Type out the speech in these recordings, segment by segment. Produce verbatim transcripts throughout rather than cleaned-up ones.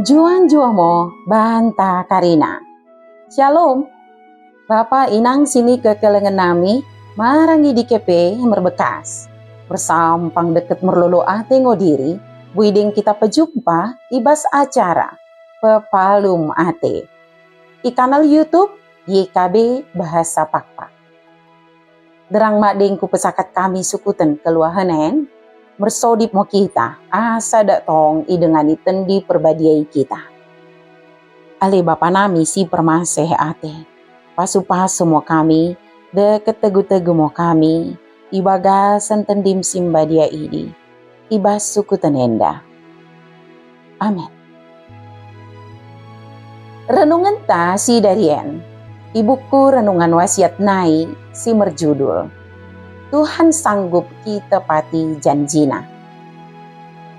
Njuah-njuah mo banta karina. Syalom. Bapa inang sinikekelengen nami, marang i dike pe merbekkas. Mersampang dekket merlolo ate ngo diri, boi deng kita pejumpa i bas acara Pepalum Ate i kanal YouTube Y K B Bahasa Pakpak. Sinderrang madeng kupesakat kami sukuten keluahen en, mersodip mo kita, asa dak tong idengani Tendi Perbadia i kita. Ale Bapa nami si permaseh ate, pasu-pasu mo kami, dekket tegu-tegu mo kami, i bagasen Tendim si mbadia idi, i bas sukuten enda. Amen. Renungenta sidarien i buku Renungan Wasiat nai si merjudul, Tuhan Sanggup Kitepati Janjina.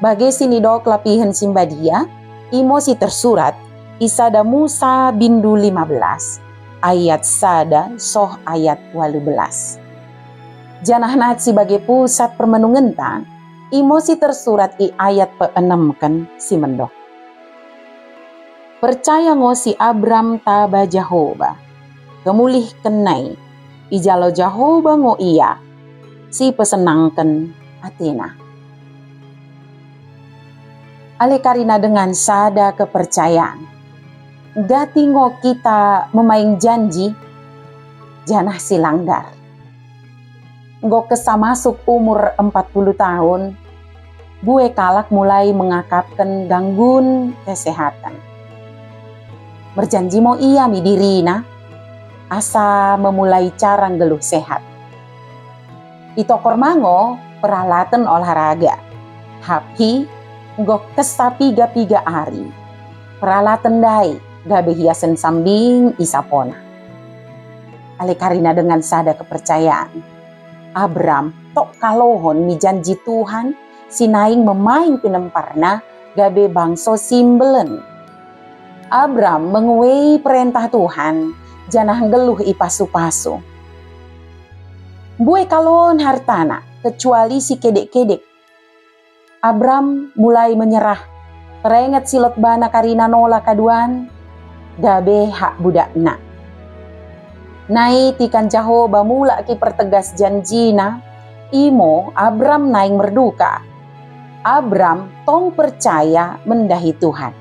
Bage sinidok lapihen si mbadia, imo si tersurat i sada Musa bindu lima belas, ayat sada soh ayat walu belas. Janah nat si bage pusat permenungenta, imo si tersurat i ayat peenemken si mendok. Percaya ngo si Abram taba Jahoba, kemulihken nai, ijalo Jahoba ngo ia, si pesennangken atena. Ale karina dengan sada kepercayaan, nggati ngo kita memaing janji, janah silanggar. Enggo kessa masuk umur empat puluh tahun, mbue kalak mulai mengakapken ganggun kesehatan. Merjanji mo ia mi dirina, asa memulai cara nggeluh sehat. Itokor ma ngo peralaten olahraga. Tapi enggo kessa piga-piga ari, peralaten ndai gabe hiasen sambing i sapona. Ale karina dengan sada kepercayaan, Abram tok kalohon mi janji Tuhan si naing memaing pinemparna gabe bangso si mbelen. Abram menguei perentah Tuhan, janah nggeluh ipasu-pasu. Mbue kalohon hartana, kecuali si kedek-kedek. Abram mulai menyerah, terenget si lot bana karina nola kaduan, gabe hak budakna. Nai tikan Jahoba mulak kipertegas janjina, imo Abram naing merduka. Abram tong percaya mendahi Tuhan.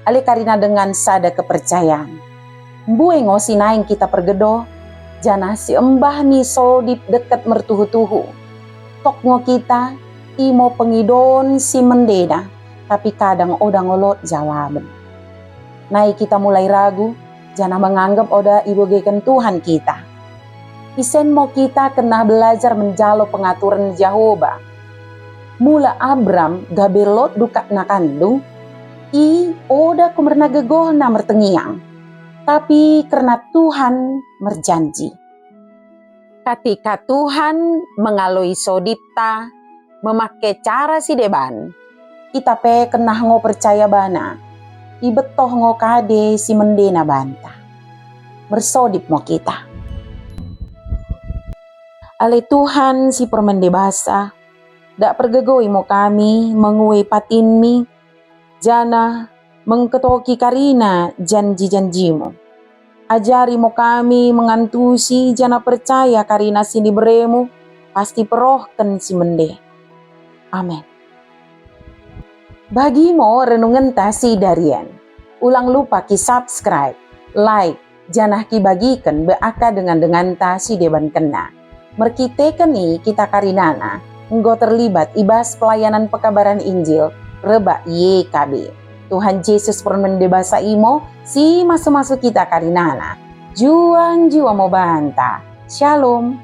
Ale karina dengan sada kepercayaan, mbue ngo si naing kita pergedoh, janah siembah mi sodip dekket mertuhu-tuhu. Tok ngo kita, imo pengidoon si mendena, tapi kadang oda ngo lot jawaben. Nai kita mulai ragu, janah menganggep oda ibegeken Tuhan kita. Isen mo kita kennah belajar menjalo pengaturen Jahoba. Mula Abram gabe lot dukakna kandung, i oda kumerna gegohna mertengiang, tapi kerna Tuhan merjanji. Katika Tuhan mengaloi sodipta, memake cara sideban, kita pe kennah ngo percaya bana, ibettoh ngo kade si mendena banta. Mersodip mo kita. Ale Tuhan si permende basa, dak pergegoi mo kami menguei patinmi, janah mengketoki karina janji-janjimu. Ajari mo kami mengantusi janah percaya karina siniberemu pasti perohken si mende. Amen. Bagi mo renungenta sidarien. Ulang lupa ki-subscribe, like, janah kibagiken bak dengan-denganta sidebankenna. Merkiteken i kita karinana enggo terlibat i bas pelayanan pekabaran Injil rebbak Y K B. Tuhan Jesus permende basa imo si masu-masu kita karinana. Njuah-njuah mo banta. Shalom.